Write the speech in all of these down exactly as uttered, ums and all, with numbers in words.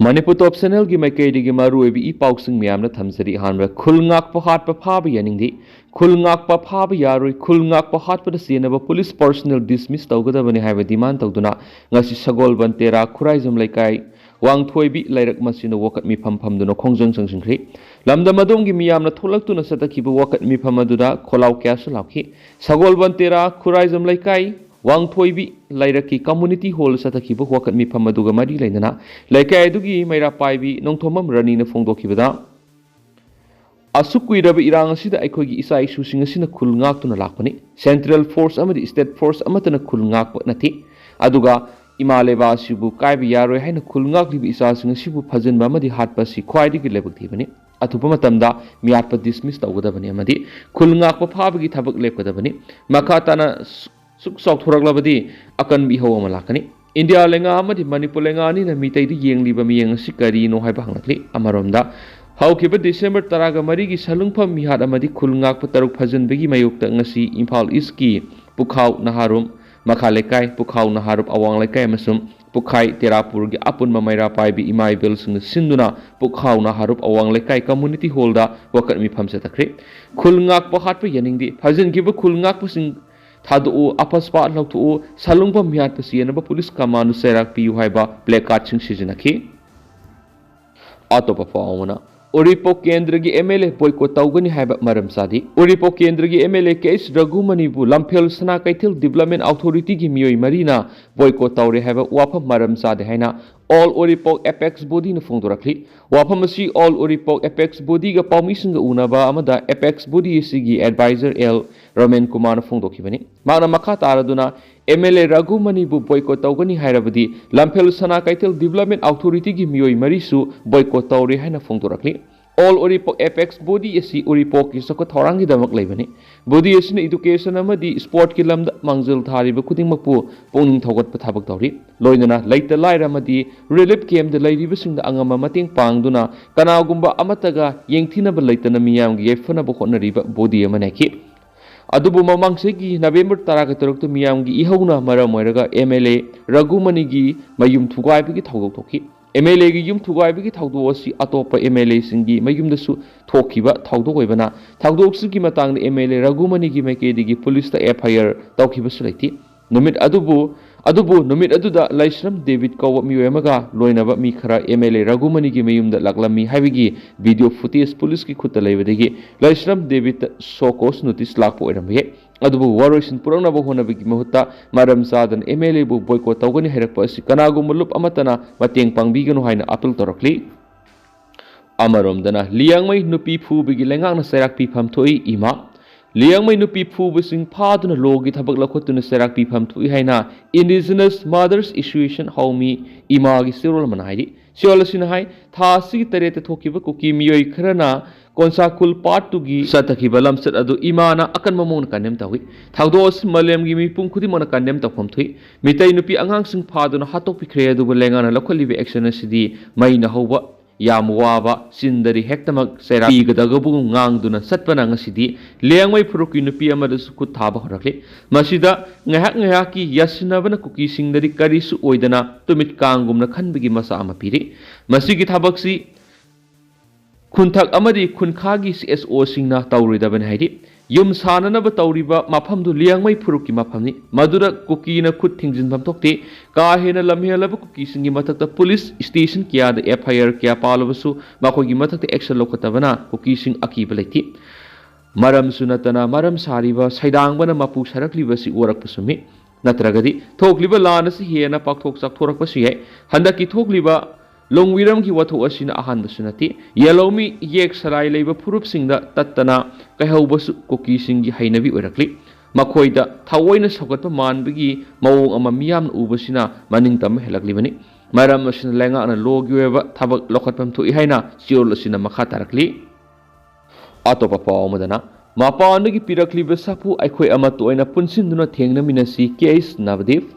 ꯃꯅꯤꯄꯨꯔ ꯇꯣꯞ ꯆꯦꯅꯦꯜꯒꯤ ꯃꯥꯏꯀꯩꯗꯒꯤ ꯃꯔꯨꯑꯣꯏꯕ ꯏ ꯄꯥꯎꯁꯤꯡ ꯃꯌꯥꯝꯅ ꯊꯝꯖꯔꯤ꯫ ꯑꯍꯥꯟꯕ, ꯈꯨꯜ ꯉꯥꯛꯄ ꯍꯥꯠꯄ ꯐꯥꯕ ꯌꯥꯅꯤꯡꯗꯦ, ꯈꯨꯜ ꯉꯥꯛꯄ ꯐꯥꯕ ꯌꯥꯔꯣꯏ, ꯈꯨꯜ ꯉꯥꯛꯄ ꯍꯥꯠꯄꯗ ꯆꯦꯟꯅꯕ ꯄꯨꯂꯤꯁ ꯄꯔꯁꯅꯦꯜ ꯗꯤꯁꯃꯤꯁ ꯇꯧꯒꯗꯕꯅꯤ ꯍꯥꯏꯕ ꯗꯤꯃꯥꯟ ꯇꯧꯗꯨꯅ ꯉꯁꯤ ꯁꯒꯣꯜꯕꯟ ꯇꯦꯔꯥ ꯈꯨꯔꯥꯏꯖꯝ ꯂꯩꯀꯥꯏ ꯋꯥꯡꯊꯣꯏꯕꯤ ꯂꯩꯔꯛ ꯃꯁꯤꯗ ꯋꯥꯀꯠ ꯃꯤꯐꯝ ꯐꯝꯗꯨꯅ ꯈꯣꯡꯖꯪ ꯆꯪꯁꯤꯟꯈ꯭ꯔꯤ꯫ ꯂꯝꯗꯝ ꯑꯗꯣꯝꯒꯤ ꯃꯤꯌꯥꯝꯅ ꯊꯣꯛꯂꯛꯇꯨꯅ ꯆꯠꯊꯈꯤꯕ ꯋꯥꯀꯠ ꯃꯤꯐꯝ ꯑꯗꯨꯗ ꯈꯣꯜꯂꯥꯎ ꯀꯌꯥꯁꯨ ꯂꯥꯎꯈꯤ꯫ ꯁꯒꯣꯜꯕꯟ ꯇꯦꯔꯥ ꯈꯨꯔꯥꯏꯖꯝ ꯂꯩꯀꯥꯏ ꯋꯥꯡꯊꯣꯏꯕꯤ ꯂꯩꯔꯛꯀꯤ ꯀꯝꯃꯨꯅꯤꯇꯤ ꯍꯣꯜꯗ ꯆꯠꯊꯈꯤꯕ ꯋꯥꯀꯠ ꯃꯤꯐꯝ ꯑꯗꯨꯒ ꯃꯔꯤ ꯂꯩꯅꯅ ꯂꯩꯀꯥꯏ ꯑꯗꯨꯒꯤ ꯃꯩꯔꯥ ꯄꯥꯏꯕꯤ ꯅꯣꯡꯊꯣꯝꯕꯝ ꯔꯥꯅꯤꯅ ꯐꯣꯡꯗꯣꯛꯈꯤꯕꯗ, ꯑꯁꯨꯛ ꯀꯨꯏꯔꯕ ꯏꯔꯥꯡ ꯑꯁꯤꯗ ꯑꯩꯈꯣꯏꯒꯤ ꯏꯆꯥ ꯏꯁꯨꯁꯤꯡ ꯑꯁꯤꯅ ꯈꯨꯜ ꯉꯥꯛꯇꯨꯅ ꯂꯥꯛꯄꯅꯤ꯫ ꯁꯦꯟꯇ꯭ꯔꯦꯜ ꯐꯣꯔꯁ ꯑꯃꯗꯤ ꯁ꯭ꯇꯦꯠ ꯐꯣꯔꯁ ꯑꯃꯠꯇꯅ ꯈꯨꯜ ꯉꯥꯛꯄ ꯅꯠꯇꯦ꯫ ꯑꯗꯨꯒ ꯏꯃꯥ ꯂꯩꯕꯥꯛ ꯑꯁꯤꯕꯨ ꯀꯥꯏꯕ ꯌꯥꯔꯣꯏ ꯍꯥꯏꯅ ꯈꯨꯜ ꯉꯥꯛꯂꯤꯕ ꯏꯆꯥꯁꯤꯡ ꯑꯁꯤꯕꯨ ꯐꯥꯖꯤꯟꯕ ꯑꯃꯗꯤ ꯍꯥꯠꯄ ꯑꯁꯤ ꯈ꯭ꯋꯥꯏꯗꯒꯤ ꯂꯥꯏꯕꯛ ꯊꯤꯕꯅꯤ꯫ ꯑꯊꯨꯕ ꯃꯇꯝꯗ ꯃꯤꯍꯥꯠꯄ ꯗꯤꯁꯃꯤꯁ ꯇꯧꯒꯗꯕꯅꯤ ꯑꯃꯗꯤ ꯈꯨꯜ ꯉꯥꯛꯄ ꯐꯥꯕꯒꯤ ꯊꯕꯛ ꯂꯦꯞꯀꯗꯕꯅꯤ꯫ ꯃꯈꯥ ꯇꯥꯅ ꯁꯨꯛ ꯆꯥꯎꯊꯣꯔꯛꯂꯕꯗꯤ ꯑꯀꯟꯕ ꯏꯍꯧ ꯑꯃ ꯂꯥꯛꯀꯅꯤ꯫ ꯏꯟꯗꯤꯌꯥ ꯂꯩꯉꯥꯛ ꯑꯃꯗꯤ ꯃꯅꯤꯄꯨꯔ ꯂꯩꯉꯥꯛ ꯑꯅꯤꯅ ꯃꯤꯇꯩꯗ ꯌꯦꯡꯂꯤꯕ ꯃꯤꯠꯌꯦꯡ ꯑꯁꯤ ꯀꯔꯤꯅꯣ ꯍꯥꯏꯕ ꯍꯪꯂꯛꯂꯤ꯫ ꯑꯃꯔꯣꯝꯗ, ꯍꯧꯈꯤꯕ ꯗꯤꯁꯦꯝꯕꯔ ꯇꯔꯥꯒ ꯃꯔꯤꯒꯤ ꯁꯂꯨꯡꯐꯝ ꯃꯤꯍꯥꯠ ꯑꯃꯗꯤ ꯈꯨꯜ ꯉꯥꯛꯄ ꯇꯔꯨꯛ ꯐꯥꯖꯤꯟꯕꯒꯤ ꯃꯥꯌꯣꯛꯇ ꯉꯁꯤ ꯏꯝꯐꯥꯜ ꯏꯁꯀꯤ ꯄꯨꯈꯥꯎ ꯅꯍꯥꯔꯣꯝ, ꯃꯈꯥ ꯂꯩꯀꯥꯏ, ꯄꯨꯈꯥꯎ ꯅꯍꯥꯔꯣꯝ ꯑꯋꯥꯡ ꯂꯩꯀꯥꯏ ꯑꯃꯁꯨꯡ ꯄꯨꯈꯥꯏ ꯇꯦꯔꯥꯄꯨꯔꯒꯤ ꯑꯄꯨꯟꯕ ꯃꯩꯔꯥ ꯄꯥꯏꯕꯤ ꯏꯃꯥ ꯏꯕꯦꯜꯁꯤꯡꯅ ꯁꯤꯟꯗꯨꯅ ꯄꯨꯈꯥꯎ ꯅꯍꯥꯔꯣꯝ ꯑꯋꯥꯡ ꯂꯩꯀꯥꯏ ꯀꯝꯃꯨꯅꯤꯇꯤ ꯍꯣꯜꯗ ꯋꯥꯀꯠ ꯃꯤꯐꯝ ꯆꯠꯊꯈ꯭ꯔꯦ꯫ ꯈꯨꯜ ꯉꯥꯛꯄ ꯍꯥꯠꯄ ꯌꯥꯅꯤꯡꯗꯦ, ꯐꯥꯖꯤꯟꯈꯤꯕ ꯈꯨꯜ ꯉꯥꯛꯄꯁꯤꯡ ꯊꯥꯗꯣꯛꯎ, ꯑꯐꯁꯄꯥ ꯂꯧꯊꯣꯛꯎ, ꯁꯂꯨꯡꯐꯝ ꯃꯤꯍꯥꯠꯄ ꯆꯦꯟꯅꯕ ꯄꯨꯂꯤꯁ ꯀꯃꯥꯟꯗꯣ ꯆꯩꯔꯥꯛ ꯄꯤꯌꯨ ꯍꯥꯏꯕ ꯄ꯭ꯂꯦꯀꯥꯔꯗꯁꯤꯡ ꯁꯤꯖꯤꯟꯅꯈꯤ꯫ ꯑꯇꯣꯞꯄ ꯄꯥꯎ ꯑꯃꯅ, ꯎꯔꯤꯄꯣꯛ ꯀꯦꯟꯗ꯭ꯔꯒꯤ ꯑꯦꯝ ꯑꯦꯜ ꯑꯦ ꯕꯣꯏꯀꯣꯠ ꯇꯧꯒꯅꯤ ꯍꯥꯏꯕ ꯃꯔꯝ ꯆꯥꯗꯦ꯫ ꯎꯔꯤꯄꯣꯛ ꯀꯦꯟꯗ꯭ꯔꯒꯤ M L A K H ꯔꯘꯨꯃꯅꯤꯕꯨ ꯂꯝꯐꯦꯜ ꯁꯅꯥ ꯀꯩꯊꯦꯜ ꯗꯤꯕꯂꯞꯃꯦꯟ ꯑꯣꯊꯣꯔꯤꯇꯤꯒꯤ ꯃꯤꯑꯣꯏ ꯃꯔꯤꯅ ꯕꯣꯏꯀꯣꯠ ꯇꯧꯔꯦ ꯍꯥꯏꯕ ꯋꯥꯐꯝ ꯃꯔꯝ ꯆꯥꯗꯦ ꯍꯥꯏꯅ ꯑꯣꯜ ꯎꯔꯤꯄꯣꯛ ꯑꯦꯄꯦꯛꯁ ꯕꯣꯗꯤꯅ ꯐꯣꯡꯗꯣꯔꯛꯂꯤ꯫ ꯋꯥꯐꯝ ꯑꯁꯤ ꯑꯣꯜ ꯎꯔꯤꯄꯣꯛ ꯑꯦꯄꯦꯛꯁ ꯕꯣꯗꯤꯒ ꯄꯥꯎꯃꯤꯁꯤꯡꯒ ꯎꯅꯕ ꯑꯃꯗ ꯑꯦꯄꯦꯛꯁ ꯕꯣꯗꯤ ꯑꯁꯤꯒꯤ ꯑꯦꯗꯚꯥꯏꯖꯔ ꯑꯦꯜ ꯔꯣꯃꯦꯟ ꯀꯨꯃꯥꯔꯅ ꯐꯣꯡꯗꯣꯛꯈꯤꯕꯅꯤ꯫ ꯃꯍꯥꯛꯅ ꯃꯈꯥ ꯇꯥꯔꯗꯨꯅ, ꯑꯦꯝ ꯑꯦꯜ ꯑꯦ ꯔꯘꯨꯃꯅꯤꯕꯨ ꯕꯣꯏꯀꯣꯠ ꯇꯧꯒꯅꯤ ꯍꯥꯏꯔꯕꯗꯤ ꯂꯝꯐꯦꯜ ꯁꯅꯥ ꯀꯩꯊꯦꯜ ꯗꯤꯕꯂꯞꯃꯦꯟ ꯑꯣꯊꯣꯔꯤꯇꯤꯒꯤ ꯃꯤꯑꯣꯏ ꯃꯔꯤꯁꯨ ꯕꯣꯏꯀꯣꯠ ꯇꯧꯔꯦ ꯍꯥꯏꯅ ꯐꯣꯡꯗꯣꯔꯛꯂꯤ꯫ ꯑꯣꯜ ꯎꯔꯤꯄꯣꯛ ꯑꯦꯄꯦꯛꯁ ꯕꯣꯗꯤ ꯑꯁꯤ ꯎꯔꯤꯄꯣꯛꯀꯤ ꯆꯥꯎꯈꯠ ꯊꯧꯔꯥꯡꯒꯤꯗꯃꯛ ꯂꯩꯕꯅꯤ꯫ ꯕꯣꯗꯤ ꯑꯁꯤꯅ ꯏꯗꯨꯀꯦꯁꯟ ꯑꯃꯗꯤ ꯁ꯭ꯄꯣꯔꯠꯀꯤ ꯂꯝꯗ ꯃꯥꯡꯖꯤꯜ ꯊꯥꯔꯤꯕ ꯈꯨꯗꯤꯡꯃꯛꯄꯨ ꯄꯨꯛꯅꯤꯡ ꯊꯧꯒꯠꯄ ꯊꯕꯛ ꯇꯧꯔꯤ꯫ ꯂꯣꯏꯅꯅ ꯂꯩꯇ ꯂꯥꯏꯔ ꯑꯃꯗꯤ ꯔꯤꯂꯤꯐ ꯀꯦꯝꯞꯇ ꯂꯩꯔꯤꯕꯁꯤꯡꯗ ꯑꯉꯝꯕ ꯃꯇꯦꯡ ꯄꯥꯡꯗꯨꯅ ꯀꯅꯥꯒꯨꯝꯕ ꯑꯃꯠꯇꯒ ꯌꯦꯡꯊꯤꯅꯕ ꯂꯩꯇꯅ ꯃꯤꯌꯥꯝꯒꯤ ꯌꯥꯏꯐꯅꯕ ꯍꯣꯠꯅꯔꯤꯕ ꯕꯣꯗꯤ ꯑꯃꯅꯤ ꯍꯥꯏꯈꯤ꯫ ꯑꯗꯨꯕꯨ ꯃꯃꯥꯡ ꯆꯍꯤꯒꯤ ꯅꯕꯦꯝꯕꯔ ꯇꯔꯥꯒ ꯇꯔꯨꯛꯇ ꯃꯤꯌꯥꯝꯒꯤ ꯏꯍꯧꯅ ꯃꯔꯝ ꯑꯣꯏꯔꯒ ꯑꯦꯝ ꯑꯦꯜ ꯑꯦ ꯔꯘꯨꯃꯅꯤꯒꯤ ꯃꯌꯨꯝ ꯊꯨꯒꯥꯏꯕꯒꯤ ꯊꯧꯗꯣꯛ ꯊꯣꯛꯈꯤ꯫ ꯑꯦꯝ ꯑꯦꯜ ꯑꯦꯒꯤ ꯌꯨꯝ ꯊꯨꯒꯥꯏꯕꯒꯤ ꯊꯧꯗꯣꯛ ꯑꯁꯤ ꯑꯇꯣꯞꯄ ꯑꯦꯝ ꯑꯦꯜ ꯑꯦꯁꯤꯡꯒꯤ ꯃꯌꯨꯝꯗꯁꯨ ꯊꯣꯛꯈꯤꯕ ꯊꯧꯗꯣꯛ ꯑꯣꯏꯕꯅ, ꯊꯧꯗꯣꯛꯁꯤꯒꯤ ꯃꯇꯥꯡꯗ ꯑꯦꯝ ꯑꯦꯜ ꯑꯦ ꯔꯘꯨꯃꯅꯤꯒꯤ ꯃꯥꯏꯀꯩꯗꯒꯤ ꯄꯨꯂꯤꯁꯇ ꯑꯦꯐ ꯑꯥꯏ ꯑꯥꯔ ꯇꯧꯈꯤꯕꯁꯨ ꯂꯩꯇꯦ꯫ ꯅꯨꯃꯤꯠ ꯑꯗꯨꯕꯨ ꯑꯗꯨꯕꯨ ꯅꯨꯃꯤꯠ ꯑꯗꯨꯗ ꯂꯥꯏꯁ꯭ꯔꯝ ꯗꯦꯕꯤꯠ ꯀꯧꯕ ꯃꯤꯑꯣꯏ ꯑꯃꯒ ꯂꯣꯏꯅꯕ ꯃꯤ ꯈꯔ ꯑꯦꯝ ꯑꯦꯜ ꯑꯦ ꯔꯘꯨꯃꯅꯤꯒꯤ ꯃꯌꯨꯝꯗ ꯂꯥꯛꯂꯝꯃꯤ ꯍꯥꯏꯕꯒꯤ ꯚꯤꯗꯤꯑꯣ ꯐꯨꯇꯦꯖ ꯄꯨꯂꯤꯁꯀꯤ ꯈꯨꯠꯇ ꯂꯩꯕꯗꯒꯤ ꯂꯥꯏꯁ꯭ꯔꯝ ꯗꯦꯕꯤꯠꯇ ꯁꯣ ꯀꯣꯁ ꯅꯣꯇꯤꯁ ꯂꯥꯛꯄ ꯑꯣꯏꯔꯝꯕ ꯌꯥꯏ꯫ ꯑꯗꯨꯕꯨ ꯋꯥꯔꯣꯏꯁꯤꯟ ꯄꯨꯔꯛꯅꯕ ꯍꯣꯠꯅꯕꯒꯤ ꯃꯍꯨꯠꯇ ꯃꯔꯝ ꯆꯥꯗꯅ ꯑꯦꯝ ꯑꯦꯜ ꯑꯦꯕꯨ ꯕꯣꯏꯀꯣꯠ ꯇꯧꯒꯅꯤ ꯍꯥꯏꯔꯛꯄ ꯑꯁꯤ ꯀꯅꯥꯒꯨꯝꯕ ꯂꯨꯞ ꯑꯃꯠꯇꯅ ꯃꯇꯦꯡ ꯄꯥꯡꯕꯤꯒꯅꯨ ꯍꯥꯏꯅ ꯑꯄꯤꯜ ꯇꯧꯔꯛꯂꯤ꯫ ꯑꯃꯔꯣꯝꯗꯅ ꯂꯤꯌꯥꯡꯃꯩ ꯅꯨꯄꯤ ꯐꯨꯕꯒꯤ ꯂꯩꯉꯥꯛꯅ ꯆꯩꯔꯥꯛ ꯄꯤꯐꯝ ꯊꯣꯛꯏ ꯏꯃꯥ꯫ ꯂꯤꯌꯥꯡꯃꯩ ꯅꯨꯄꯤ ꯐꯨꯕꯁꯤꯡ ꯐꯥꯗꯨꯅ ꯂꯣꯒꯤ ꯊꯕꯛ ꯂꯧꯈꯠꯇꯨꯅ ꯆꯩꯔꯥꯛ ꯄꯤꯐꯝ ꯊꯣꯛꯏ ꯍꯥꯏꯅ Indigenous Mothers Association ꯍꯥꯎꯃꯤ ꯏꯃꯥꯒꯤ ꯆꯦꯔꯣꯜ ꯑꯃꯅ ꯍꯥꯏꯔꯤ꯫ ꯆꯦꯔꯣꯜ ꯑꯁꯤꯅ ꯍꯥꯏ, ꯊꯥ ꯑꯁꯤꯒꯤ ꯇꯔꯦꯠꯇ ꯊꯣꯛꯈꯤꯕ ꯀꯨꯀꯤ ꯃꯤꯑꯣꯏ ꯈꯔꯅ ꯀꯣꯟꯁꯥꯀꯨꯜ ꯄꯥꯠꯇꯨꯒꯤ ꯆꯠꯊꯈꯤꯕ ꯂꯝꯆꯠ ꯑꯗꯨ ꯏꯃꯥꯅ ꯑꯀꯟꯕ ꯃꯑꯣꯡꯗ ꯀꯟꯗꯦꯝ ꯇꯧꯏ꯫ ꯊꯧꯗꯣꯛ ꯑꯁꯤ ꯃꯥꯂꯦꯝꯒꯤ ꯃꯤꯄꯨꯝ ꯈꯨꯗꯤꯡꯃꯛꯅ ꯀꯟꯗꯦꯝ ꯇꯧꯐꯝ ꯊꯣꯛꯏ꯫ ꯃꯤꯇꯩ ꯅꯨꯄꯤ ꯑꯉꯥꯡꯁꯤꯡ ꯐꯥꯗꯨꯅ ꯍꯥꯠꯇꯣꯛꯄꯤꯈ꯭ꯔꯦ, ꯑꯗꯨꯕꯨ ꯂꯩꯉꯥꯛꯅ ꯂꯧꯈꯠꯂꯤꯕ ꯑꯦꯛꯁꯟ ꯑꯁꯤꯗꯤ ꯃꯩꯅ ꯍꯧꯕ ꯌꯥꯝ ꯋꯥꯕ, ꯆꯤꯟꯗꯗꯤ ꯍꯦꯛꯇꯃꯛ ꯆꯩꯔꯥꯛ ꯄꯤꯒꯗꯕꯒꯨꯝ ꯉꯥꯡꯗꯨꯅ ꯆꯠꯄꯅ ꯉꯁꯤꯗꯤ ꯂꯤꯌꯥꯡꯃꯩ ꯐꯨꯔꯨꯞꯀꯤ ꯅꯨꯄꯤ ꯑꯃꯗꯁꯨ ꯈꯨꯠ ꯊꯥꯕ ꯍꯧꯔꯛꯂꯤ꯫ ꯃꯁꯤꯗ ꯉꯥꯏꯍꯥꯛ ꯉꯥꯏꯍꯥꯛꯀꯤ ꯌꯥꯁꯤꯟꯅꯕꯅ ꯀꯨꯀꯤꯁꯤꯡꯗꯗꯤ ꯀꯔꯤꯁꯨ ꯑꯣꯏꯗꯅ ꯇꯨꯃꯤꯠ ꯀꯥꯡꯒꯨꯝꯅ ꯈꯟꯕꯒꯤ ꯃꯆꯥꯛ ꯑꯃ ꯄꯤꯔꯤ꯫ ꯃꯁꯤꯒꯤ ꯊꯕꯛꯁꯤ ꯈꯨꯟꯊꯛ ꯑꯃꯗꯤ ꯈꯨꯟꯈꯥꯒꯤ ꯁꯤ ꯑꯦꯁ ꯑꯣꯁꯤꯡꯅ ꯇꯧꯔꯣꯏꯗꯕꯅꯤ ꯍꯥꯏꯔꯤ꯫ ꯌꯨꯝ ꯁꯥꯅꯅꯕ ꯇꯧꯔꯤꯕ ꯃꯐꯝꯗꯨ ꯂꯤꯌꯥꯡꯃꯩ ꯐꯨꯔꯨꯞꯀꯤ ꯃꯐꯝꯅꯤ꯫ ꯃꯗꯨꯗ ꯀꯨꯀꯤꯅ ꯈꯨꯠ ꯊꯤꯡꯖꯤꯟꯐꯝ ꯊꯣꯛꯇꯦ꯫ ꯀꯥ ꯍꯦꯟꯅ ꯂꯝꯍꯦꯜꯂꯕ ꯀꯨꯀꯤꯁꯤꯡꯒꯤ ꯃꯊꯛꯇ ꯄꯨꯂꯤꯁ ꯁ꯭ꯇꯦꯁꯟ ꯀꯌꯥꯗ ꯑꯦꯐ ꯑꯥꯏ ꯑꯥꯔ ꯀꯌꯥ ꯄꯥꯜꯂꯕꯁꯨ ꯃꯈꯣꯏꯒꯤ ꯃꯊꯛꯇ ꯑꯦꯛꯁꯟ ꯂꯧꯈꯠꯇꯕꯅ ꯀꯨꯀꯤꯁꯤꯡ ꯑꯀꯤꯕ ꯂꯩꯇꯦ꯫ ꯃꯔꯝꯁꯨ ꯅꯠꯇꯅ ꯃꯔꯝ ꯁꯥꯔꯤꯕ ꯁꯩꯗꯥꯡꯕꯅ ꯃꯄꯨ ꯁꯥꯔꯛꯂꯤꯕꯁꯤ ꯎꯔꯛꯄ ꯆꯨꯝꯃꯤ꯫ ꯅꯠꯇ꯭ꯔꯒꯗꯤ ꯊꯣꯛꯂꯤꯕ ꯂꯥꯟ ꯑꯁꯤ ꯍꯦꯟꯅ ꯄꯥꯛꯊꯣꯛ ꯆꯥꯎꯊꯣꯔꯛꯄꯁꯨ ꯌꯥꯏ꯫ ꯍꯟꯗꯛꯀꯤ ꯊꯣꯛꯂꯤꯕ ꯂꯣꯡꯋꯤꯔꯝꯒꯤ ꯋꯥꯊꯣꯛ ꯑꯁꯤꯅ ꯑꯍꯥꯟꯕꯁꯨ ꯅꯠꯇꯦ꯫ ꯌꯦꯜꯍꯧꯃꯤ ꯌꯦꯛ ꯁꯂꯥꯏ ꯂꯩꯕ ꯐꯨꯔꯨꯞꯁꯤꯡꯗ ꯇꯠꯇꯅ ꯀꯥꯏꯍꯧꯕꯁꯨ ꯀꯨꯀꯤꯁꯤꯡꯒꯤ ꯍꯩꯅꯕꯤ ꯑꯣꯏꯔꯛꯂꯤ꯫ ꯃꯈꯣꯏꯗ ꯊꯑꯣꯏꯅ ꯁꯧꯒꯠꯄ ꯃꯥꯟꯕꯒꯤ ꯃꯑꯣꯡ ꯑꯃ ꯃꯤꯌꯥꯝꯅ ꯎꯕꯁꯤꯅ ꯃꯅꯤꯡ ꯇꯝꯕ ꯍꯦꯜꯂꯛꯂꯤꯕꯅꯤ꯫ ꯃꯔꯝ ꯑꯁꯤꯅ ꯂꯩꯉꯥꯛꯅ ꯂꯣꯒꯤ ꯑꯣꯏꯕ ꯊꯕꯛ ꯂꯧꯈꯠꯐꯝ ꯊꯣꯛꯏ ꯍꯥꯏꯅ ꯆꯦꯔꯣꯜ ꯑꯁꯤꯅ ꯃꯈꯥ ꯇꯥꯔꯛꯂꯤ꯫ ꯑꯇꯣꯞꯄ ꯄꯥꯎ ꯑꯃꯗꯅ, ꯃꯄꯥꯟꯗꯒꯤ ꯄꯤꯔꯛꯂꯤꯕ ꯁꯥꯐꯨ ꯑꯩꯈꯣꯏ ꯑꯃꯠꯇ ꯑꯣꯏꯅ ꯄꯨꯟꯁꯤꯟꯗꯨꯅ ꯊꯦꯡꯅꯃꯤꯟꯅꯁꯤ, ꯀꯦ ꯑꯩꯆ ꯅꯕꯗꯤꯞ꯫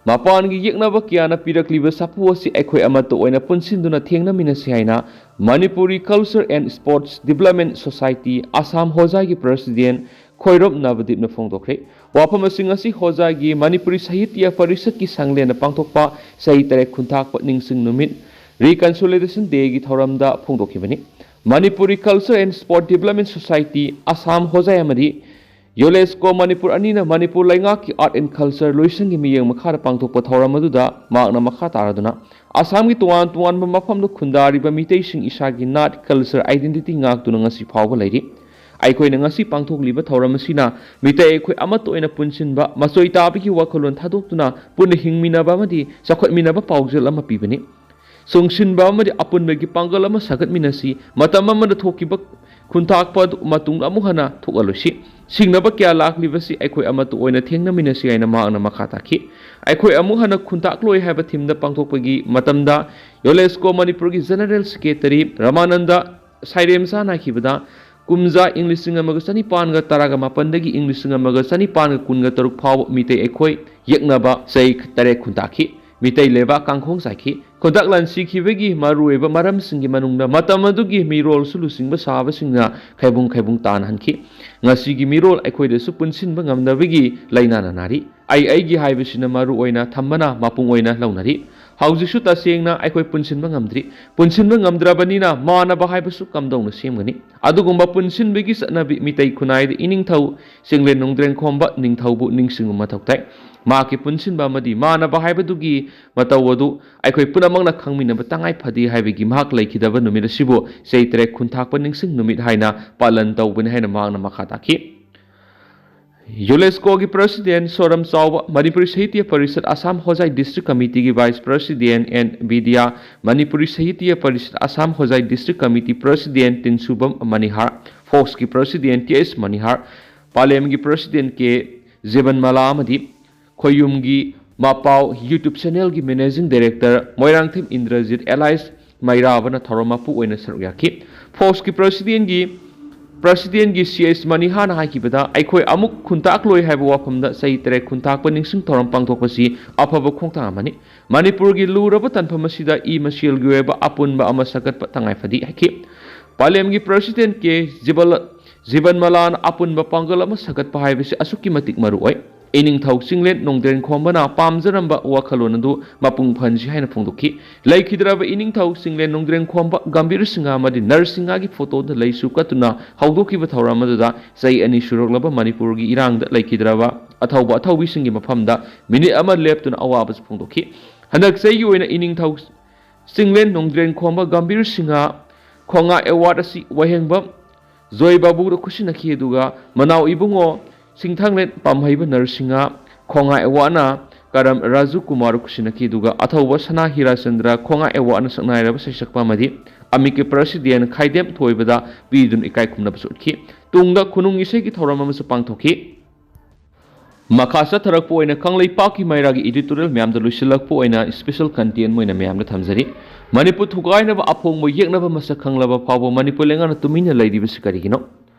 ꯃꯄꯥꯟꯒꯤ ꯌꯦꯛꯅꯕ ꯀꯌꯥꯅ ꯄꯤꯔꯛꯂꯤꯕ ꯁꯥꯐꯨ ꯑꯁꯤ ꯑꯩꯈꯣꯏ ꯑꯃꯠꯇ ꯑꯣꯏꯅ ꯄꯨꯟꯁꯤꯟꯗꯨꯅ ꯊꯦꯡꯅꯃꯤꯟꯅꯁꯤ ꯍꯥꯏꯅ Manipuri Culture and Sports Development Society, Assam ꯍꯣꯖꯥꯏꯒꯤ ꯄ꯭ꯔꯁꯤꯗꯦꯟ ꯈꯣꯏꯔꯣꯞ ꯅꯕꯗꯤꯞꯅ ꯐꯣꯡꯗꯣꯛꯈ꯭ꯔꯦ꯫ ꯋꯥꯐꯝ ꯑꯁꯤ ꯉꯁꯤ ꯍꯣꯖꯥꯏꯒꯤ ꯃꯅꯤꯄꯨꯔꯤ ꯁꯥꯍꯤꯇ꯭ꯌ ꯄꯔꯤꯁꯠꯀꯤ ꯁꯪꯂꯦꯟꯅ ꯄꯥꯡꯊꯣꯛꯄ ꯆꯍꯤ ꯇꯔꯦꯠ ꯈꯨꯟꯇꯥꯛꯄ ꯅꯤꯡꯁꯤꯡ ꯅꯨꯃꯤꯠ, Reconciliation Dayꯒꯤ ꯊꯧꯔꯝꯗ ꯐꯣꯡꯗꯣꯛꯈꯤꯕꯅꯤ꯫ Manipuri Culture and Sport Development Society, Assam ꯍꯣꯖꯥꯏ ꯑꯃꯗꯤ ꯌꯨꯅꯦꯁꯀꯣ ꯃꯅꯤꯄꯨꯔ ꯑꯅꯤꯅ ꯃꯅꯤꯄꯨꯔ ꯂꯩꯉꯥꯛꯀꯤ Art and Culture ꯂꯣꯏꯁꯪꯒꯤ ꯃꯤꯠꯌꯦꯡ ꯃꯈꯥꯗ ꯄꯥꯡꯊꯣꯛꯄ ꯊꯧꯔꯝ ꯑꯗꯨꯗ ꯃꯍꯥꯛꯅ ꯃꯈꯥ ꯇꯥꯔꯗꯨꯅ, ꯑꯁꯥꯝꯒꯤ ꯇꯣꯉꯥꯟ ꯇꯣꯉꯥꯟꯕ ꯃꯐꯝꯗ ꯈꯨꯟꯗꯥꯔꯤꯕ ꯃꯤꯇꯩꯁꯤꯡ ꯏꯁꯥꯒꯤ ꯅꯥꯠ, culture, identity ꯉꯥꯛꯇꯨꯅ ꯉꯁꯤ ꯐꯥꯎꯕ ꯂꯩꯔꯤ꯫ ꯑꯩꯈꯣꯏꯅ ꯉꯁꯤ ꯄꯥꯡꯊꯣꯛꯂꯤꯕ ꯊꯧꯔꯝ ꯑꯁꯤꯅ ꯃꯤꯇꯩ ꯑꯩꯈꯣꯏ ꯑꯃꯠꯇ ꯑꯣꯏꯅ ꯄꯨꯟꯁꯤꯟꯕ, ꯃꯆꯣꯏ ꯇꯥꯕꯒꯤ ꯋꯥꯈꯜꯂꯣꯟ ꯊꯥꯗꯣꯛꯇꯨꯅ ꯄꯨꯟꯅ ꯍꯤꯡꯃꯤꯟꯅꯕ ꯑꯃꯗꯤ ꯆꯥꯎꯈꯠꯃꯤꯟꯅꯕ ꯄꯥꯎꯖꯦꯜ ꯑꯃ ꯄꯤꯕꯅꯤ꯫ ꯆꯨꯡꯁꯤꯟꯕ ꯑꯃꯗꯤ ꯑꯄꯨꯟꯕꯒꯤ ꯄꯥꯡꯒꯜ ꯑꯃ ꯁꯥꯒꯠꯃꯤꯟꯅꯁꯤ꯫ ꯃꯇꯝ ꯑꯃꯗ ꯊꯣꯛꯈꯤꯕ ꯈꯨꯟꯇꯥꯛꯄ ꯑꯗꯨ ꯃꯇꯨꯡꯗ ꯑꯃꯨꯛ ꯍꯟꯅ ꯊꯣꯛꯍꯜꯂꯣꯏꯁꯤ꯫ ꯁꯤꯡꯅꯕ ꯀꯌꯥ ꯂꯥꯛꯂꯤꯕꯁꯤ ꯑꯩꯈꯣꯏ ꯑꯃꯠꯇ ꯑꯣꯏꯅ ꯊꯦꯡꯅꯃꯤꯟꯅꯁꯤ ꯍꯥꯏꯅ ꯃꯍꯥꯛꯅ ꯃꯈꯥ ꯇꯥꯈꯤ꯫ ꯑꯩꯈꯣꯏ ꯑꯃꯨꯛ ꯍꯟꯅ ꯈꯨꯟꯇꯥꯛꯂꯣꯏ ꯍꯥꯏꯕ ꯊꯤꯝꯗ ꯄꯥꯡꯊꯣꯛꯄꯒꯤ ꯃꯇꯝꯗ ꯌꯨꯅꯦꯁꯀꯣ ꯃꯅꯤꯄꯨꯔꯒꯤ General Secretary ꯔꯃꯥꯅꯟꯗ ꯁꯥꯏꯔꯦꯝꯁꯥꯅ ꯍꯥꯏꯈꯤꯕꯗ, ꯀꯨꯝꯖꯥ ꯏꯪ ꯂꯤꯁꯤꯡ ꯑꯃꯒ ꯆꯅꯤꯄꯥꯟꯒ ꯇꯔꯥꯒ ꯃꯥꯄꯟꯗꯒꯤ ꯏꯪ ꯂꯤꯁꯤꯡ ꯑꯃꯒ ꯆꯅꯤꯄꯥꯟꯒ ꯀꯨꯟꯒ ꯇꯔꯨꯛ ꯐꯥꯎꯕ ꯃꯤꯇꯩ ꯑꯩꯈꯣꯏ ꯌꯦꯛꯅꯕ ꯆꯍꯤ ꯇꯔꯦꯠ ꯈꯨꯟꯇꯥꯛꯈꯤ꯫ ꯃꯤꯇꯩ ꯂꯩꯕꯥꯛ ꯀꯥꯡꯈꯣꯡ ꯆꯥꯏꯈꯤ꯫ ꯈꯨꯟꯇꯥꯛ ꯂꯥꯟ ꯁꯤꯈꯤꯕꯒꯤ ꯃꯔꯨꯑꯣꯏꯕ ꯃꯔꯝꯁꯤꯡꯒꯤ ꯃꯅꯨꯡꯗ ꯃꯇꯝ ꯑꯗꯨꯒꯤ ꯃꯤꯔꯣꯜꯁꯨ ꯂꯨꯆꯤꯡꯕ ꯁꯥꯕꯁꯤꯡꯅ ꯈꯥꯏꯕꯨꯡ ꯈꯥꯏꯕꯨꯡ ꯇꯥꯅꯍꯟꯈꯤ꯫ ꯉꯁꯤꯒꯤ ꯃꯤꯔꯣꯜ ꯑꯩꯈꯣꯏꯗꯁꯨ ꯄꯨꯟꯁꯤꯟꯕ ꯉꯝꯗꯕꯒꯤ ꯂꯥꯏꯅꯥꯅ ꯅꯥꯔꯤ꯫ ꯑꯩ ꯑꯩꯒꯤ ꯍꯥꯏꯕꯁꯤꯅ ꯃꯔꯨ ꯑꯣꯏꯅ ꯊꯝꯕꯅ ꯃꯄꯨꯡ ꯑꯣꯏꯅ ꯂꯧꯅꯔꯤ꯫ ꯍꯧꯖꯤꯛꯁꯨ ꯇꯁꯦꯡꯅ ꯑꯩꯈꯣꯏ ꯄꯨꯟꯁꯤꯟꯕ ꯉꯝꯗ꯭ꯔꯤ꯫ ꯄꯨꯟꯁꯤꯟꯕ ꯉꯝꯗ꯭ꯔꯕꯅꯤꯅ ꯃꯥꯟꯅꯕ ꯍꯥꯏꯕꯁꯨ ꯀꯝꯗꯧꯅ ꯁꯦꯝꯒꯅꯤ? ꯑꯗꯨꯒꯨꯝꯕ ꯄꯨꯟꯁꯤꯟꯕꯒꯤ ꯆꯠꯅꯕꯤ ꯃꯤꯇꯩ ꯈꯨꯟꯅꯥꯏꯗ ꯏꯅꯤꯡꯊꯧ ꯆꯤꯡꯂꯦꯟ ꯅꯣꯡꯗ꯭ꯔꯦꯟ ꯈꯣꯝꯕ ꯅꯤꯡꯊꯧꯕꯨ ꯅꯤꯡꯁꯤꯡꯕ ꯃꯊꯧ ꯇꯥꯏ꯫ ꯃꯍꯥꯛꯀꯤ ꯄꯨꯟꯁꯤꯟꯕ ꯑꯃꯗꯤ ꯃꯥꯟꯅꯕ ꯍꯥꯏꯕꯗꯨꯒꯤ ꯃꯇꯧ ꯑꯗꯨ ꯑꯩꯈꯣꯏ ꯄꯨꯝꯅꯃꯛꯅ ꯈꯪꯃꯤꯟꯅꯕ ꯇꯉꯥꯏ ꯐꯗꯦ ꯍꯥꯏꯕꯒꯤ ꯃꯍꯥꯛ ꯂꯩꯈꯤꯗꯕ ꯅꯨꯃꯤꯠ ꯑꯁꯤꯕꯨ ꯆꯍꯤ ꯇꯔꯦꯠ ꯈꯨꯟꯊꯥꯛꯄ ꯅꯤꯡꯁꯤꯡ ꯅꯨꯃꯤꯠ ꯍꯥꯏꯅ ꯄꯥꯂꯟ ꯇꯧꯕꯅꯤ ꯍꯥꯏꯅ ꯃꯍꯥꯛꯅ ꯃꯈꯥ ꯇꯥꯈꯤ꯫ ꯌꯨꯅꯦꯁꯀꯣꯒꯤ ꯄ꯭ꯔꯁꯤꯗꯦꯟ ꯁꯣꯔꯝ ꯆꯥꯎꯕ, ꯃꯅꯤꯄꯨꯔꯤ ꯁꯥꯍꯤꯇ꯭ꯌ ꯄꯔꯤꯁꯠ ꯑꯁꯥꯝ ꯍꯣꯖꯥꯏ ꯗꯤꯁꯇ꯭ꯔꯤꯛ ꯀꯃꯤꯇꯤꯒꯤ vice president N Bidya, Manipuri Sahitya Parishad Assam Hojai district committee president Tinsubam Manihar, ꯐꯣꯛꯁꯀꯤ ꯄ꯭ꯔꯁꯤꯗꯦꯟ ꯇꯤ ꯑꯦꯁ ꯃꯅꯤꯍꯥꯔ, ꯄꯥꯂꯦꯝꯒꯤ ꯄ꯭ꯔꯁꯤꯗꯦꯟ ꯀꯦ ꯖꯤꯕꯟꯃꯂꯥ ꯑꯃꯗꯤ ꯈꯣꯌꯨꯝꯒꯤ ꯃꯄꯥꯎ YouTube ꯆꯦꯅꯦꯜꯒꯤ managing director Moirangthem Indrajit alias ꯃꯩꯔꯥꯕꯅ ꯊꯧꯔꯝ ꯃꯄꯨ ꯑꯣꯏꯅ ꯁꯔꯨꯛ ꯌꯥꯈꯤ꯫ ꯐꯣꯛꯁꯀꯤ ꯄ꯭ꯔꯁꯤꯗꯦꯟꯒꯤ ꯄ꯭ꯔꯁꯤꯗꯦꯟꯒꯤ ꯁꯤ ꯑꯦꯁ ꯃꯅꯤꯍꯥꯅ ꯍꯥꯏꯈꯤꯕꯗ, ꯑꯩꯈꯣꯏ ꯑꯃꯨꯛ ꯈꯨꯟꯇꯥꯛꯂꯣꯏ ꯍꯥꯏꯕ ꯋꯥꯐꯝꯗ ꯆꯍꯤ ꯇꯔꯦꯠ ꯈꯨꯟꯇꯥꯛꯄ ꯅꯤꯡꯁꯤꯡ ꯊꯧꯔꯝ ꯄꯥꯡꯊꯣꯛꯄꯁꯤ ꯑꯐꯕ ꯈꯣꯡꯊꯥꯡ ꯑꯃꯅꯤ꯫ ꯃꯅꯤꯄꯨꯔꯒꯤ ꯂꯨꯔꯕ ꯇꯥꯟꯐꯝ ꯑꯁꯤꯗ ꯏ ꯃꯁꯦꯜꯒꯤ ꯑꯣꯏꯕ ꯑꯄꯨꯟꯕ ꯑꯃ ꯁꯥꯒꯠꯄ ꯇꯉꯥꯏ ꯐꯗꯦ ꯍꯥꯏꯈꯤ꯫ ꯄꯥꯂꯦꯝꯒꯤ ꯄ꯭ꯔꯁꯤꯗꯦꯟ ꯀꯦ ꯖꯤꯕꯂ-, ꯖꯤꯕꯟ ꯃꯂꯥꯅ ꯑꯄꯨꯟꯕ ꯄꯥꯡꯒꯜ ꯑꯃ ꯁꯥꯒꯠꯄ ꯍꯥꯏꯕꯁꯤ ꯑꯁꯨꯛꯀꯤ ꯃꯇꯤꯛ ꯃꯔꯨ ꯑꯣꯏ꯫ ꯏꯅꯤꯡꯊꯧ ꯆꯤꯡꯂꯦꯟ ꯅꯣꯡꯗ꯭ꯔꯦꯟ ꯈꯣꯝꯕꯅ ꯄꯥꯝꯖꯔꯝꯕ ꯋꯥꯈꯜꯂꯣꯟ ꯑꯗꯨ ꯃꯄꯨꯡ ꯐꯍꯟꯁꯤ ꯍꯥꯏꯅ ꯐꯣꯡꯗꯣꯛꯈꯤ꯫ ꯂꯩꯈꯤꯗ꯭ꯔꯕ ꯏꯅꯤꯡꯊꯧ ꯆꯤꯡꯂꯦꯟ ꯅꯣꯡꯗ꯭ꯔꯦꯟ ꯈꯣꯝꯕ ꯒꯝꯚꯤꯔ ꯁꯤꯡꯍ ꯑꯃꯗꯤ ꯅꯔꯁꯤꯡꯍꯒꯤ ꯐꯣꯇꯣꯗ ꯂꯩꯁꯨ ꯀꯠꯇꯨꯅ ꯍꯧꯗꯣꯛꯈꯤꯕ ꯊꯧꯔꯝ ꯑꯗꯨꯗ ꯆꯍꯤ ꯑꯅꯤ ꯁꯨꯔꯛꯂꯕ ꯃꯅꯤꯄꯨꯔꯒꯤ ꯏꯔꯥꯡꯗ ꯂꯩꯈꯤꯗ꯭ꯔꯕ ꯑꯊꯧꯕ ꯑꯊꯧꯕꯤꯁꯤꯡꯒꯤ ꯃꯐꯝꯗ ꯃꯤꯅꯤꯠ ꯑꯃ ꯂꯦꯞꯇꯨꯅ ꯑꯋꯥꯕꯁꯨ ꯐꯣꯡꯗꯣꯛꯈꯤ꯫ ꯍꯟꯗꯛ ꯆꯍꯤꯒꯤ ꯑꯣꯏꯅ ꯏꯅꯤꯡꯊꯧ ꯆꯤꯡꯂꯦꯟ ꯅꯣꯡꯗ꯭ꯔꯦꯟ ꯈꯣꯝꯕ ꯒꯝꯚꯤꯔ ꯁꯤꯡꯍ ꯈꯣꯉꯥ ꯑꯦꯋꯥꯔꯗ ꯑꯁꯤ ꯋꯥꯍꯦꯡꯕꯝ ꯖꯣꯏ ꯕꯥꯕꯨꯗ ꯈꯨꯠꯁꯤꯟꯅꯈꯤ, ꯑꯗꯨꯒ ꯃꯅꯥꯎ ꯏꯕꯨꯡꯉꯣ ꯁꯤꯡꯊꯥꯡꯂꯦꯟ ꯄꯥꯝꯍꯩꯕ ꯅꯔꯁꯤꯡꯍ ꯈꯣꯉꯥ ꯑꯦꯋꯥꯔꯗꯅ ꯀꯔꯝ ꯔꯥꯖꯨ ꯀꯨꯃꯥꯔ ꯈꯨꯠꯁꯤꯟꯅꯈꯤ, ꯑꯗꯨꯒ ꯑꯊꯧꯕ ꯁꯅꯥ ꯍꯤꯔꯥꯆꯟꯗ꯭ꯔ ꯈꯣꯉꯥ ꯑꯦꯋꯥꯔꯗꯅ ꯁꯛꯅꯥꯏꯔꯕ ꯁꯩꯁꯛꯄ ꯑꯃꯗꯤ ꯑꯃꯤꯀꯤ ꯄ꯭ꯔꯁꯤꯗꯦꯟ ꯈꯥꯏꯗꯦꯝ ꯊꯣꯏꯕꯗ ꯄꯤꯗꯨꯅ ꯏꯀꯥꯏ ꯈꯨꯝꯅꯕꯁꯨ ꯎꯠꯈꯤ꯫ ꯇꯨꯡꯗ ꯈꯨꯅꯨꯡ ꯏꯁꯩꯒꯤ ꯊꯧꯔꯝ ꯑꯃꯁꯨ ꯄꯥꯡꯊꯣꯛꯈꯤ꯫ ꯃꯈꯥ ꯆꯠꯊꯔꯛꯄ ꯑꯣꯏꯅ ꯀꯪꯂꯩꯄꯥꯛꯀꯤ ꯃꯩꯔꯥꯒꯤ editorial ꯃꯌꯥꯝꯗ ꯂꯣꯏꯁꯤꯜꯂꯛꯄ ꯑꯣꯏꯅ special content ꯑꯣꯏꯅ ꯃꯌꯥꯝꯗ ꯊꯝꯖꯔꯤ꯫ ꯃꯅꯤꯄꯨꯔ ꯊꯨꯒꯥꯏꯅꯕ ꯑꯐꯣꯡꯕ ꯌꯦꯛꯅꯕ ꯃꯁꯛ ꯈꯪꯂꯕ ꯐꯥꯎꯕ ꯃꯅꯤꯄꯨꯔ ꯂꯩꯉꯥꯛꯅ ꯇꯨꯃꯤꯟꯅ ꯂꯩꯔꯤꯕꯁꯤ ꯀꯔꯤꯒꯤꯅꯣ?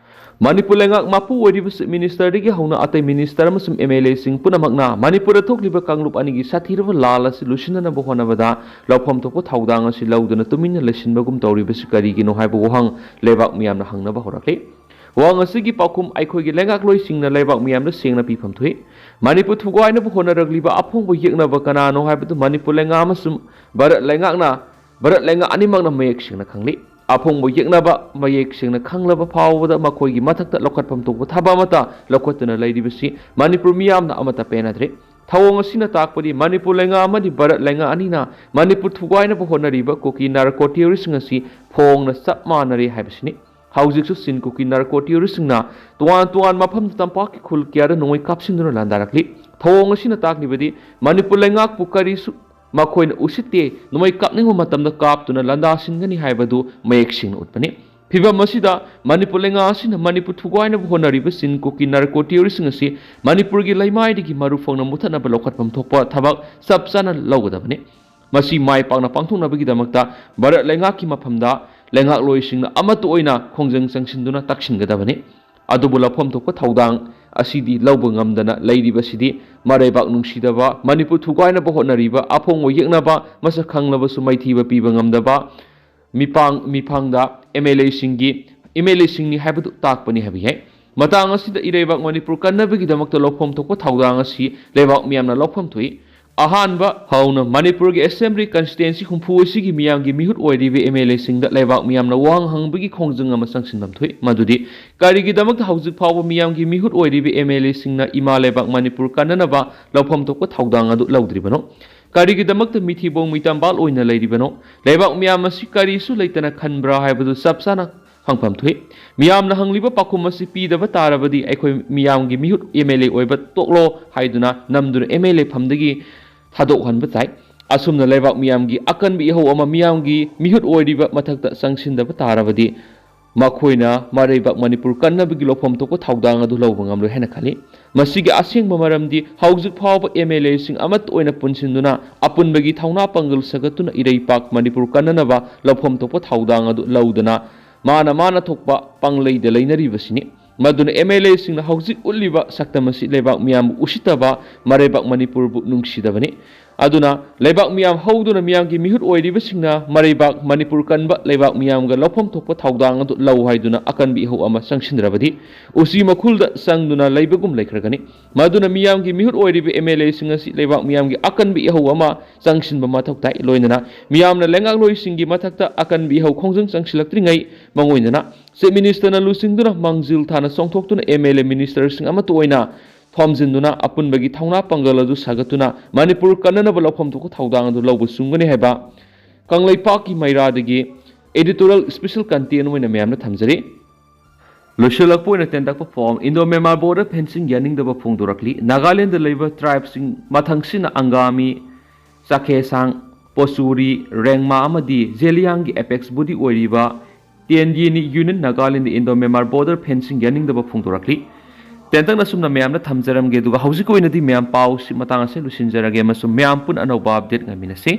ꯃꯅꯤꯄꯨꯔ ꯂꯩꯉꯥꯛ ꯃꯄꯨ ꯑꯣꯏꯔꯤꯕ Chief Minister ꯗꯒꯤ ꯍꯧꯅ ꯑꯇꯩ minister ꯑꯃꯁꯨꯡ MLA ꯁꯤꯡ ꯄꯨꯝꯅꯃꯛꯅ ꯃꯅꯤꯄꯨꯔꯗ ꯊꯣꯛꯂꯤꯕ ꯀꯥꯡꯂꯨꯞ ꯑꯅꯤꯒꯤ ꯁꯥꯊꯤꯔꯕ ꯂꯥꯜ ꯑꯁꯤ ꯂꯣꯏꯁꯤꯟꯅꯅꯕ ꯍꯣꯠꯅꯕꯗ ꯂꯧꯐꯝ ꯊꯣꯛꯄ ꯊꯧꯗꯥꯡ ꯑꯁꯤ ꯂꯧꯗꯅ ꯇꯨꯃꯤꯟꯅ ꯂꯩꯁꯤꯟꯕꯒꯨꯝ ꯇꯧꯔꯤꯕꯁꯤ ꯀꯔꯤꯒꯤꯅꯣ ꯍꯥꯏꯕ ꯋꯥꯍꯪ ꯂꯩꯕꯥꯛ ꯃꯤꯌꯥꯝꯅ ꯍꯪꯅꯕ ꯍꯧꯔꯛꯂꯤ꯫ ꯋꯥꯍꯪ ꯑꯁꯤꯒꯤ ꯄꯥꯎꯈꯨꯝ ꯑꯩꯈꯣꯏꯒꯤ ꯂꯩꯉꯥꯛꯂꯣꯏꯁꯤꯡꯅ ꯂꯩꯕꯥꯛ ꯃꯤꯌꯥꯝꯗ ꯁꯦꯡꯅ ꯄꯤꯐꯝ ꯊꯣꯛꯏ꯫ ꯃꯅꯤꯄꯨꯔ ꯊꯨꯒꯥꯏꯅꯕ ꯍꯣꯠꯅꯔꯛꯂꯤꯕ ꯑꯐꯣꯡꯕ ꯌꯦꯛꯅꯕ ꯀꯅꯥꯅꯣ ꯍꯥꯏꯕꯗꯨ ꯃꯅꯤꯄꯨꯔ ꯂꯩꯉꯥꯛ ꯑꯃꯁꯨꯡ ꯚꯥꯔꯠ ꯂꯩꯉꯥꯛꯅ, ꯚꯥꯔꯠ ꯂꯩꯉꯥꯛ ꯑꯅꯤꯃꯛꯅ ꯃꯌꯦꯛ ꯁꯦꯡꯅ ꯈꯪꯂꯤ꯫ ꯑꯐꯣꯡꯕ ꯌꯦꯛꯅꯕ ꯃꯌꯦꯛ ꯁꯦꯡꯅ ꯈꯪꯂꯕ ꯐꯥꯎꯕꯗ ꯃꯈꯣꯏꯒꯤ ꯃꯊꯛꯇ ꯂꯧꯈꯠꯐꯝ ꯊꯣꯛꯄ ꯊꯕꯛ ꯑꯃꯠꯇ ꯂꯧꯈꯠꯇꯨꯅ ꯂꯩꯔꯤꯕꯁꯤ ꯃꯅꯤꯄꯨꯔ ꯃꯤꯌꯥꯝꯅ ꯑꯃꯠꯇ ꯄꯦꯟꯅꯗ꯭ꯔꯦ꯫ ꯊꯧꯑꯣꯡ ꯑꯁꯤꯅ ꯇꯥꯛꯄꯗꯤ ꯃꯅꯤꯄꯨꯔ ꯂꯩꯉꯥꯛ ꯑꯃꯗꯤ ꯚꯥꯔꯠ ꯂꯩꯉꯥꯛ ꯑꯅꯤꯅ ꯃꯅꯤꯄꯨꯔ ꯊꯨꯒꯥꯏꯅꯕ ꯍꯣꯠꯅꯔꯤꯕ ꯀꯨꯀꯤ narco terrorist ꯁꯤꯡ ꯑꯁꯤ ꯐꯣꯡꯅ ꯆꯞ ꯃꯥꯟꯅꯔꯦ ꯍꯥꯏꯕꯁꯤꯅꯤ꯫ ꯍꯧꯖꯤꯛꯁꯨ ꯆꯤꯟ ꯀꯨꯀꯤ narco terrorist ꯁꯤꯡꯅ ꯇꯣꯉꯥꯟ ꯇꯣꯉꯥꯟ ꯃꯐꯝꯗ ꯇꯝꯄꯥꯛꯀꯤ ꯈꯨꯜ ꯀꯌꯥꯗ ꯅꯣꯡꯃꯩ ꯀꯥꯞꯁꯤꯟꯗꯨꯅ ꯂꯥꯟꯗꯥꯔꯛꯂꯤ꯫ ꯊꯧꯑꯣꯡ ꯑꯁꯤꯅ ꯇꯥꯛꯂꯤꯕꯗꯤ ꯃꯅꯤꯄꯨꯔ ꯂꯩꯉꯥꯛꯄꯨ ꯀꯔꯤꯁꯨ ꯃꯈꯣꯏꯅ ꯎꯁꯤꯠꯇꯦ, ꯅꯣꯡꯃꯩ ꯀꯥꯞꯅꯤꯡꯕ ꯃꯇꯝꯗ ꯀꯥꯞꯇꯨꯅ ꯂꯥꯟꯗꯥꯁꯤꯟꯒꯅꯤ ꯍꯥꯏꯕꯗꯨ ꯃꯌꯦꯛ ꯁꯦꯡꯅ ꯎꯠꯄꯅꯤ꯫ ꯐꯤꯚꯝ ꯑꯁꯤꯗ ꯃꯅꯤꯄꯨꯔ ꯂꯩꯉꯥꯛ ꯑꯁꯤꯅ ꯃꯅꯤꯄꯨꯔ ꯊꯨꯒꯥꯏꯅꯕ ꯍꯣꯠꯅꯔꯤꯕ ꯆꯤꯟ ꯀꯨꯀꯤ narco terrorist ꯁꯤꯡ ꯑꯁꯤ ꯃꯅꯤꯄꯨꯔꯒꯤ ꯂꯩꯃꯥꯏꯗꯒꯤ ꯃꯔꯨ ꯐꯪꯅ ꯃꯨꯊꯠꯅꯕ ꯂꯧꯈꯠꯐꯝ ꯊꯣꯛꯄ ꯊꯕꯛ ꯆꯞ ꯆꯥꯅ ꯂꯧꯒꯗꯕꯅꯤ꯫ ꯃꯁꯤ ꯃꯥꯏ ꯄꯥꯛꯅ ꯄꯥꯡꯊꯣꯛꯅꯕꯒꯤꯗꯃꯛꯇ ꯚꯥꯔꯠ ꯂꯩꯉꯥꯛꯀꯤ ꯃꯐꯝꯗ ꯂꯩꯉꯥꯛꯂꯣꯏꯁꯤꯡꯅ ꯑꯃꯠꯇ ꯑꯣꯏꯅ ꯈꯣꯡꯖꯪ ꯆꯪꯁꯤꯟꯗꯨꯅ ꯇꯛꯁꯤꯟꯒꯗꯕꯅꯤ꯫ ꯑꯗꯨꯕꯨ ꯂꯧꯐꯝ ꯊꯣꯛꯄ ꯊꯧꯗꯥꯡ ꯑꯁꯤꯗꯤ ꯂꯧꯕ ꯉꯝꯗꯅ ꯂꯩꯔꯤꯕꯁꯤꯗꯤ ꯃꯔꯩꯕꯥꯛ ꯅꯨꯡꯁꯤꯗꯕ, ꯃꯅꯤꯄꯨꯔ ꯊꯨꯒꯥꯏꯅꯕ ꯍꯣꯠꯅꯔꯤꯕ, ꯑꯐꯣꯡꯕ ꯌꯦꯛꯅꯕ, ꯃꯁꯛ ꯈꯪꯂꯕꯁꯨ ꯃꯥꯏꯊꯤꯕ ꯄꯤꯕ ꯉꯝꯗꯕ, ꯃꯤꯄꯥꯡ ꯃꯤꯐꯥꯡꯗ MLA ꯁꯤꯡꯒꯤ ꯑꯦꯝ ꯑꯦꯜ ꯑꯦꯁꯤꯡꯅꯤ ꯍꯥꯏꯕꯗꯨ ꯇꯥꯛꯄꯅꯤ ꯍꯥꯏꯕ ꯌꯥꯏ꯫ ꯃꯇꯥꯡ ꯑꯁꯤꯗ ꯏꯔꯩꯕꯥꯛ ꯃꯅꯤꯄꯨꯔ ꯀꯟꯅꯕꯒꯤꯗꯃꯛꯇ ꯂꯧꯐꯝ ꯊꯣꯛꯄ ꯊꯧꯗꯥꯡ ꯑꯁꯤ ꯂꯩꯕꯥꯛ ꯃꯤꯌꯥꯝꯅ ꯂꯧꯐꯝ ꯊꯣꯛꯏ꯫ ꯑꯍꯥꯟꯕ ꯍꯧꯅ ꯃꯅꯤꯄꯨꯔꯒꯤ ꯑꯦꯁꯦꯝꯕ꯭ꯂꯤ ꯀꯟꯁꯇꯤꯇ꯭ꯋꯦꯟꯁꯤ ꯍꯨꯝꯐꯨ ꯑꯁꯤꯒꯤ ꯃꯤꯌꯥꯝꯒꯤ ꯃꯤꯍꯨꯠ ꯑꯣꯏꯔꯤꯕ ꯑꯦꯝ ꯑꯦꯜ ꯑꯦꯁꯤꯡꯗ ꯂꯩꯕꯥꯛ ꯃꯤꯌꯥꯝꯅ ꯋꯥꯍꯪ ꯍꯪꯕꯒꯤ ꯈꯣꯡꯖꯪ ꯑꯃ ꯆꯪꯁꯤꯟꯐꯝ ꯊꯣꯛꯏ꯫ ꯃꯗꯨꯗꯤ ꯀꯔꯤꯒꯤꯗꯃꯛꯇ ꯍꯧꯖꯤꯛ ꯐꯥꯎꯕ ꯃꯤꯌꯥꯝꯒꯤ ꯃꯤꯍꯨꯠ ꯑꯣꯏꯔꯤꯕ ꯑꯦꯝ ꯑꯦꯜ ꯑꯦꯁꯤꯡꯅ ꯏꯃꯥ ꯂꯩꯕꯥꯛ ꯃꯅꯤꯄꯨꯔ ꯀꯟꯅꯅꯕ ꯂꯧꯐꯝ ꯊꯣꯛꯄ ꯊꯧꯗꯥꯡ ꯑꯗꯨ ꯂꯧꯗ꯭ꯔꯤꯕꯅꯣ? ꯀꯔꯤꯒꯤꯗꯃꯛꯇ ꯃꯤꯊꯤꯕꯣꯡ ꯃꯤꯇꯝꯕꯥꯜ ꯑꯣꯏꯅ ꯂꯩꯔꯤꯕꯅꯣ? ꯂꯩꯕꯥꯛ ꯃꯤꯌꯥꯝ ꯑꯁꯤ ꯀꯔꯤꯁꯨ ꯂꯩꯇꯅ ꯈꯟꯕ꯭ꯔꯥ ꯍꯥꯏꯕꯗꯨ ꯆꯞ ꯆꯥꯅ ꯍꯪꯐꯝ ꯊꯣꯛꯏ꯫ ꯃꯤꯌꯥꯝꯅ ꯍꯪꯂꯤꯕ ꯄꯥꯎꯈꯨꯝ ꯑꯁꯤ ꯄꯤꯗꯕ ꯇꯥꯔꯕꯗꯤ ꯑꯩꯈꯣꯏ ꯃꯤꯌꯥꯝꯒꯤ ꯃꯤꯍꯨꯠ ꯑꯦꯝ ꯑꯦꯜ ꯑꯦ ꯑꯣꯏꯕ ꯇꯣꯛꯂꯣ ꯍꯥꯏꯗꯨꯅ ꯅꯝꯗꯨꯅ ꯑꯦꯝ ꯑꯦꯜ ꯑꯦ ꯐꯝꯗꯒꯤ ꯊꯥꯗꯣꯛꯍꯟꯕ ꯇꯥꯏ꯫ ꯑꯁꯨꯝꯅ ꯂꯩꯕꯥꯛ ꯃꯤꯌꯥꯝꯒꯤ ꯑꯀꯟꯕ ꯏꯍꯧ ꯑꯃ ꯃꯤꯌꯥꯝꯒꯤ ꯃꯤꯍꯨꯠ ꯑꯣꯏꯔꯤꯕ ꯃꯊꯛꯇ ꯆꯪꯁꯤꯟꯗꯕ ꯇꯥꯔꯕꯗꯤ ꯃꯈꯣꯏꯅ ꯃꯔꯩꯕꯥꯛ ꯃꯅꯤꯄꯨꯔ ꯀꯟꯅꯕꯒꯤ ꯂꯧꯐꯝ ꯊꯣꯛꯄ ꯊꯧꯗꯥꯡ ꯑꯗꯨ ꯂꯧꯕ ꯉꯝꯂꯣꯏ ꯍꯥꯏꯅ ꯈꯜꯂꯤ꯫ ꯃꯁꯤꯒꯤ ꯑꯁꯦꯡꯕ ꯃꯔꯝꯗꯤ ꯍꯧꯖꯤꯛ ꯐꯥꯎꯕ ꯑꯦꯝ ꯑꯦꯜ ꯑꯦꯁꯤꯡ ꯑꯃꯠꯇ ꯑꯣꯏꯅ ꯄꯨꯟꯁꯤꯟꯗꯨꯅ ꯑꯄꯨꯟꯕꯒꯤ ꯊꯧꯅꯥ ꯄꯥꯡꯒꯜ ꯁꯥꯒꯠꯇꯨꯅ ꯏꯔꯩꯄꯥꯛ ꯃꯅꯤꯄꯨꯔ ꯀꯟꯅꯅꯕ ꯂꯧꯐꯝ ꯊꯣꯛꯄ ꯊꯧꯗꯥꯡ ꯑꯗꯨ ꯂꯧꯗꯅ ꯃꯥꯅ ꯃꯥꯅ ꯊꯣꯛꯄ ꯄꯥꯡꯂꯩꯗ ꯂꯩꯅꯔꯤꯕꯁꯤꯅꯤ꯫ ꯃꯗꯨꯅ ꯑꯦꯝ ꯑꯦꯜ ꯑꯦꯁꯤꯡꯅ ꯍꯧꯖꯤꯛ ꯎꯠꯂꯤꯕ ꯁꯛꯇꯝ ꯑꯁꯤ ꯂꯩꯕꯥꯛ ꯃꯤꯌꯥꯝꯕꯨ ꯎꯁꯤꯠꯇꯕ, ꯃꯔꯩꯕꯥꯛ ꯃꯅꯤꯄꯨꯔꯕꯨ ꯅꯨꯡꯁꯤꯗꯕꯅꯤ꯫ ꯑꯗꯨꯅ ꯂꯩꯕꯥꯛ ꯃꯤꯌꯥꯝ ꯍꯧꯗꯨꯅ ꯃꯤꯌꯥꯝꯒꯤ ꯃꯤꯍꯨꯠ ꯑꯣꯏꯔꯤꯕꯁꯤꯡꯅ ꯃꯔꯩꯕꯥꯛ ꯃꯅꯤꯄꯨꯔ ꯀꯟꯕ ꯂꯩꯕꯥꯛ ꯃꯤꯌꯥꯝꯒ ꯂꯧꯐꯝ ꯊꯣꯛꯄ ꯊꯧꯗꯥꯡ ꯑꯗꯨ ꯂꯧ ꯍꯥꯏꯗꯨꯅ ꯑꯀꯟꯕ ꯏꯍꯧ ꯑꯃ ꯆꯪꯁꯤꯟꯗ꯭ꯔꯕꯗꯤ ꯎꯆꯤ ꯃꯈꯨꯜꯗ ꯆꯪꯗꯨꯅ ꯂꯩꯕꯒꯨꯝ ꯂꯩꯈ꯭ꯔꯒꯅꯤ꯫ ꯃꯗꯨꯅ ꯃꯤꯌꯥꯝꯒꯤ ꯃꯤꯍꯨꯠ ꯑꯣꯏꯔꯤꯕ ꯑꯦꯝ ꯑꯦꯜ ꯑꯦꯁꯤꯡ ꯑꯁꯤ ꯂꯩꯕꯥꯛ ꯃꯤꯌꯥꯝꯒꯤ ꯑꯀꯟꯕ ꯏꯍꯧ ꯑꯃ ꯆꯪꯁꯤꯟꯕ ꯃꯊꯧ ꯇꯥꯏ꯫ ꯂꯣꯏꯅꯅ ꯃꯤꯌꯥꯝꯅ ꯂꯩꯉꯥꯛꯂꯣꯏꯁꯤꯡꯒꯤ ꯃꯊꯛꯇ ꯑꯀꯟꯕ ꯏꯍꯧ ꯈꯣꯡꯖꯪ ꯆꯪꯁꯤꯜꯂꯛꯇ꯭ꯔꯤꯉꯩ ꯃꯉꯣꯏꯗꯅ ꯆꯤꯐ ꯃꯤꯅꯤꯁꯇꯔꯅ ꯂꯨꯆꯤꯡꯗꯨꯅ ꯃꯥꯡꯖꯤꯜ ꯊꯥꯅ ꯆꯣꯡꯊꯣꯛꯇꯨꯅ ꯑꯦꯝ ꯑꯦꯜ ꯑꯦ ꯃꯤꯅꯤꯁꯇꯔꯁꯤꯡ ꯑꯃꯠꯇ ꯑꯣꯏꯅ ꯊꯣꯝꯖꯤꯟꯗꯨꯅ ꯑꯄꯨꯟꯕꯒꯤ ꯊꯧꯅꯥ ꯄꯥꯡꯒꯜ ꯑꯗꯨ ꯁꯥꯒꯠꯇꯨꯅ ꯃꯅꯤꯄꯨꯔ ꯀꯟꯅꯅꯕ ꯂꯧꯐꯝ ꯊꯣꯛꯄ ꯊꯧꯗꯥꯡ ꯑꯗꯨ ꯂꯧꯕ ꯆꯨꯝꯒꯅꯤ ꯍꯥꯏꯕ ꯀꯪꯂꯩꯄꯥꯛꯀꯤ ꯃꯩꯔꯥꯗꯒꯤ editorial special content ꯑꯣꯏꯅ ꯃꯌꯥꯝꯗ ꯊꯝꯖꯔꯤ꯫ ꯂꯣꯏꯁꯤꯜꯂꯛꯄ ꯑꯣꯏꯅ ꯇꯦꯟꯇꯛꯄ ꯐꯣꯡ, ꯏꯟꯗꯣ ꯃ꯭ꯌꯥꯟꯃꯥꯔ ꯕꯣꯔꯗꯔ ꯐꯦꯟꯁꯤꯡ ꯌꯥꯅꯤꯡꯗꯕ ꯐꯣꯡꯗꯣꯔꯛꯂꯤ꯫ ꯅꯥꯒꯥꯂꯦꯟꯗ ꯂꯩꯕ ꯇ꯭ꯔꯥꯏꯕꯁꯤꯡ ꯃꯊꯪꯁꯤꯅ ꯑꯪꯒꯥꯃꯤ, ꯆꯥꯈꯦꯁꯥꯡ, ꯄꯣꯆꯨꯔꯤ, ꯔꯦꯡꯃꯥ ꯑꯃꯗꯤ ꯖꯦꯂꯤꯌꯥꯡꯒꯤ ꯑꯦꯄꯦꯛꯁ ꯕꯣꯗꯤ ꯑꯣꯏꯔꯤꯕ ꯇꯤ ꯑꯦꯟ ꯗꯤ ꯑꯦꯅꯤ union Nagaland Indo Myanmar border fencing ꯌꯥꯅꯤꯡꯗꯕ ꯐꯣꯡꯗꯣꯔꯛꯂꯤ꯫ ꯇꯦꯟꯇꯛꯅ ꯁꯨꯝꯅ ꯃꯌꯥꯝꯗ ꯊꯝꯖꯔꯝꯒꯦ, ꯑꯗꯨꯒ ꯍꯧꯖꯤꯛꯀꯤ ꯑꯣꯏꯅꯗꯤ ꯃꯌꯥꯝ ꯄꯥꯎꯁꯤ ꯃꯇꯥꯡ ꯑꯁꯤꯗ ꯂꯣꯏꯁꯤꯟꯖꯔꯒꯦ ꯑꯃꯁꯨꯡ ꯃꯌꯥꯝ ꯄꯨꯟꯅ ꯑꯅꯧꯕ ꯑꯞꯗꯦꯠ ꯉꯥꯏꯃꯤꯟꯅꯁꯤ꯫